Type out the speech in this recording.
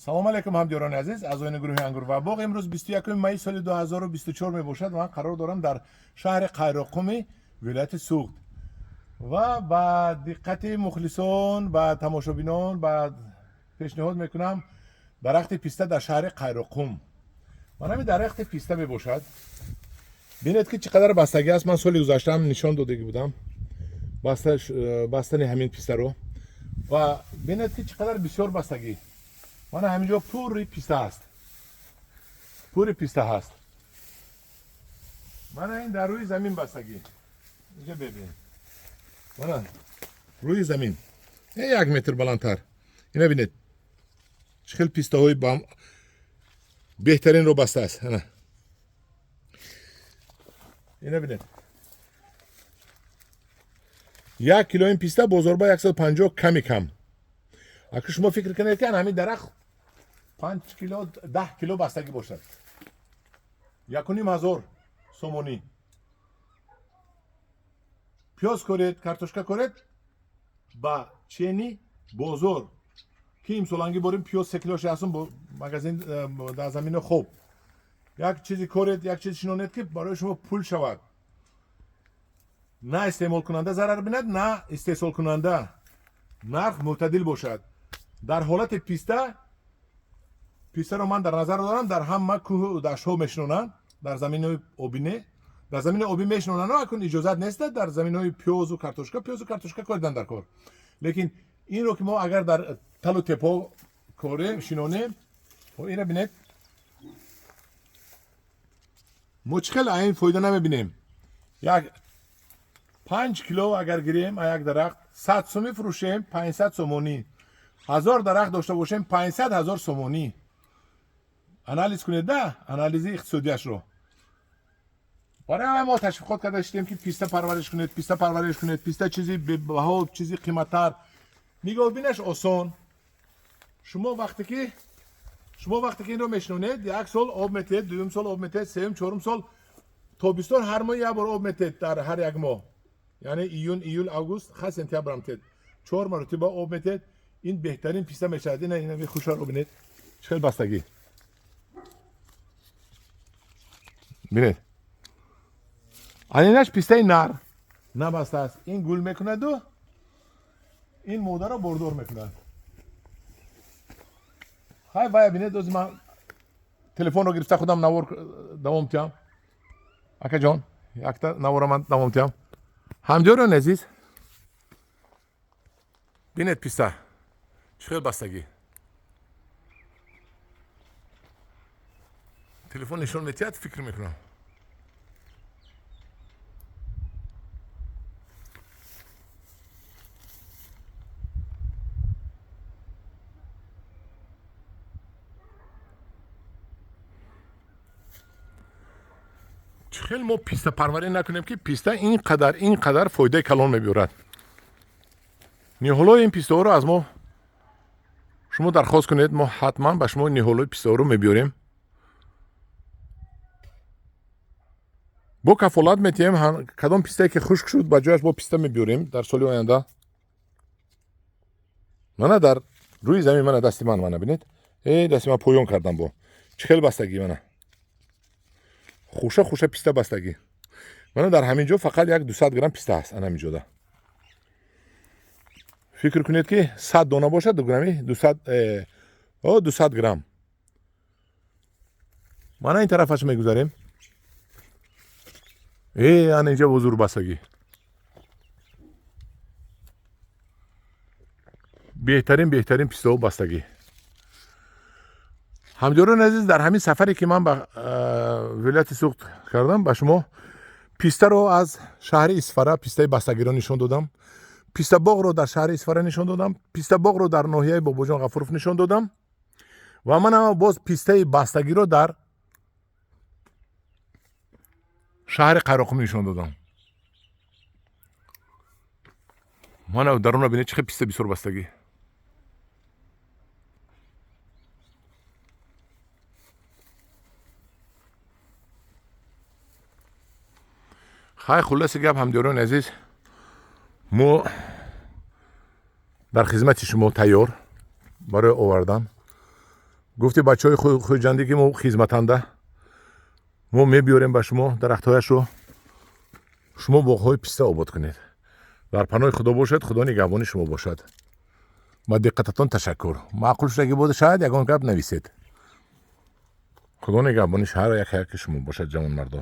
Салом алейкум, ҳамдиёрони азиз, аъзоёни гурӯҳи Ангур ва боғ. Имрӯз 21 майи соли 2024 мебошад. Ман қарор дорам дар шаҳри Қайроққуми вилояти Суғд ва ба диққати мухлисон, ба тамошобинон ба пешниҳод мекунам дарахти писта дар шаҳри Қайроққум. Ман ҳамин дарахти писта мебошад. Бинед, ки чӣ қадар бастагӣ аст. Ман соли гузаштаам нишон додагӣ будам бастани ҳамин пистаро ва бинед, ки чӣ қадар бисёр бастагӣ. Мана ҳаминҷо пурри писта аст, пурри писта ҳаст. Мана ин дар рӯи замин бастагӣ, инҷа бибинед, мана рӯи замин 1 метр баландтар. Ина бинед, чӣ хел пистаҳои беҳтаринро бастааст. Ана ина бинед, 1 кило ин писта бозорба 150 ками кам. Ака, шумо фикр кунед, ки ҳамин дарахт 5 кило, 10 кило бастагӣ бошад, 1500 сомонӣ. Пиёз коред, картошка коред, ба чени бозор, ки имсолангӣ борем пиёз 3 килош ҳастум магазин дар замина. Хоб, як чизе коред, як чиз шинонед, ки барои шумо пул шавад. На истеъмолкунанда зарар бинад, на истеҳсолкунанда, нарх мӯътадил бошад. Дар ҳолати писта, пистаро ман дар назар дорам, дар ҳама кӯҳу даштҳо мешинонанд, дар заминҳои обине, дар замини обӣ мешинонанд. Акун иҷозат нест дар заминҳои пиёзу картошка. Пиёзу картошка коридан дар кор, лекин инро ки мо агар дар талу тепо корем, шинонем, инро бинед, мо чӣ хел ин фоида намебинем? Як 5 кило агар гирем, як дарахт 100 сумӣ фурӯшем, 500 сомонӣ. 1000 дарахт дошта бошем, 500 000 сомонӣ. Анализ кунед да, анализи иқтисодиашро. Барои мо ташвиқот карда шудем, ки писта парвариш кунед, писта парвариш кунед. Писта чизи бебаҳо, чизи қиматтар, нигоҳбинаш осон. Шумо вақте ки инро мешинонед, як сол об метиҳед, дуюм сол об метиҳед, сеюм, чорум сол тобистон ҳар моҳ як бор об метиҳед, дар ҳар як моҳ, яъне июн, июл, август, ха, сентябрам метиҳед, чор маротиба об метиҳед. Ин беҳтарин писта мешавад. Ина ина хушаро бинед, чӣ хел бастагӣ, бинед. Анинаш пистаи нар набастааст. Ин гул мекунаду ин модаро бордор мекунад. Хай, вая бинед. Ози ман телефонро гирифта худам навор давом тиҳам. Акаҷон, якта навора ман давом тиҳам. Ҳамдиёрони азиз, бинед, писта чӣ хел бастагӣ. Телефон нишон метиҳад, фикр мекунам. Чӣ хел мо пистапарварӣ накунем, ки писта ин қадар, ин қадар фоидаи калон мебиёрад? Ниҳолҳои ин пистаҳоро аз мо шумо дархост кунед, мо ҳатман ба шумо ниҳолҳои пистаҳоро мебиёрем, бо кафолат метиҳем. Кадом пистае ки хушк шуд, ба ҷояш бо писта мебиёрем дар соли оянда. Мана дар рӯи замин, мана дасти ман, мана бинед, э, дасти ман поён кардам, бо чӣ хел бастагӣ. Мана хуша хуша писта бастагӣ. Мана дар ҳамин ҷо фақат як 200 грамм писта ҳаст. Ана ҳамин ҷода фикр кунед, ки 100 дона бошад, грамми 200 грамм. Мана ин тарафаш мегузарем. Э, ана инҷа бузург бастагӣ, беҳтарин, беҳтарин пистаҳо бастагӣ. Ҳамдиёрони азиз, дар ҳамин сафаре ки ман ба вилояти Суғд кардам, ба шумо пистаро аз шаҳри Исфара, пистаи бастагиро нишон додам, пистабоғро дар шаҳри Исфара нишон додам, пистабоғро дар ноҳияи Бобоҷон Ғафуров нишон додам ва манам боз пистаи бастагиро дар шаҳри Қайроқум нишон додам. Мана даруна бинед, чӣ хел писта бисёр бастагӣ. Хай, хулоси гап, ҳамдиёрони азиз, мо дар хизмати шумо тайёр барои овардан. Гуфти бачаҳои Хуҷандӣ, ки мо хизматанда, мо мебиёрем ба шумо дарахтҳояшро, шумо боғҳои писта обод кунед. Дар паноҳи Худо бошед, Худо нигаҳбони шумо бошад. Ба диққататон ташаккур. Маъқул шудагӣ бошад, ягон гап нависед. Худо нигаҳбони ҳар як яки шумо бошад, ҷавонмардо.